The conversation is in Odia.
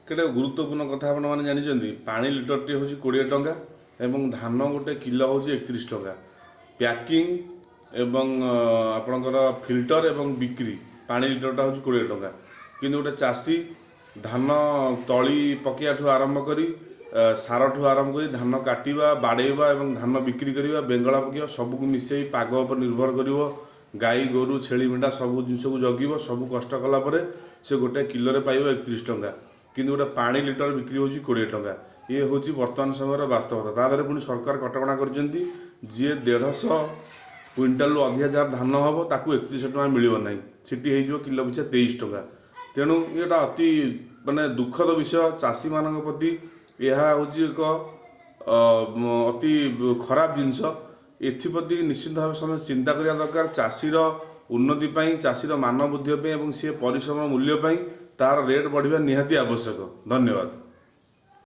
କେତେ ଗୁରୁତ୍ୱପୂର୍ଣ୍ଣ କଥା ଆପଣମାନେ ଜାଣିଛନ୍ତି, ପାଣି ଲିଟରଟି ହେଉଛି 20 ଟଙ୍କା ଏବଂ ଧାନ ଗୋଟେ କିଲୋ ହେଉଛି 31 ଟଙ୍କା। ପ୍ୟାକିଂ ଏବଂ ଆପଣଙ୍କର ଫିଲ୍ଟର ଏବଂ ବିକ୍ରି, ପାଣି ଲିଟରଟା ହେଉଛି 20 ଟଙ୍କା। କିନ୍ତୁ ଗୋଟେ ଚାଷୀ ଧାନ ତଳି ପକାଇବାଠୁ ଆରମ୍ଭ କରି, ସାରଠୁ ଆରମ୍ଭ କରି, ଧାନ କାଟିବା, ବାଡ଼େଇବା ଏବଂ ଧାନ ବିକ୍ରି କରିବା, ବେଙ୍ଗଳା ପକାଇବା, ସବୁକୁ ମିଶାଇ ପାଗ ଉପରେ ନିର୍ଭର କରିବ, ଗାଈ ଗୋରୁ ଛେଳି ମେଣ୍ଢା ସବୁ ଜିନିଷକୁ ଜଗିବ, ସବୁ କଷ୍ଟ କଲା ପରେ ସେ ଗୋଟେ କିଲୋରେ ପାଇବ 31 ଟଙ୍କା। କିନ୍ତୁ ଗୋଟେ ପାଣି ଲିଟର ବିକ୍ରି ହେଉଛି 20 ଟଙ୍କା। ଇଏ ହେଉଛି ବର୍ତ୍ତମାନ ସମୟର ବାସ୍ତବତା। ତା ଦେହରେ ପୁଣି ସରକାର କଟକଣା କରିଛନ୍ତି, ଯିଏ 150 କୁଇଣ୍ଟାଲରୁ ଅଧିକା ଯାହାର ଧାନ ହେବ ତାକୁ 3100 ଟଙ୍କା ମିଳିବ ନାହିଁ, ସେଠି ହେଇଯିବ କିଲୋ ପିଛା 23 ଟଙ୍କା। ତେଣୁ ଏଇଟା ଅତି ମାନେ ଦୁଃଖଦ ବିଷୟ। ଚାଷୀମାନଙ୍କ ପ୍ରତି ଏହା ହେଉଛି ଏକ ଅତି ଖରାପ ଜିନିଷ। ଏଥିପ୍ରତି ନିଶ୍ଚିନ୍ତ ଭାବେ ସମସ୍ତେ ଚିନ୍ତା କରିବା ଦରକାର। ଚାଷୀର ଉନ୍ନତି ପାଇଁ, ଚାଷୀର ମାନ ବୃଦ୍ଧି ପାଇଁ ଏବଂ ସିଏ ପରିଶ୍ରମର ମୂଲ୍ୟ ପାଇଁ ତାର ରେଟ୍ ବଢ଼ିବା ନିହାତି ଆବଶ୍ୟକ। ଧନ୍ୟବାଦ।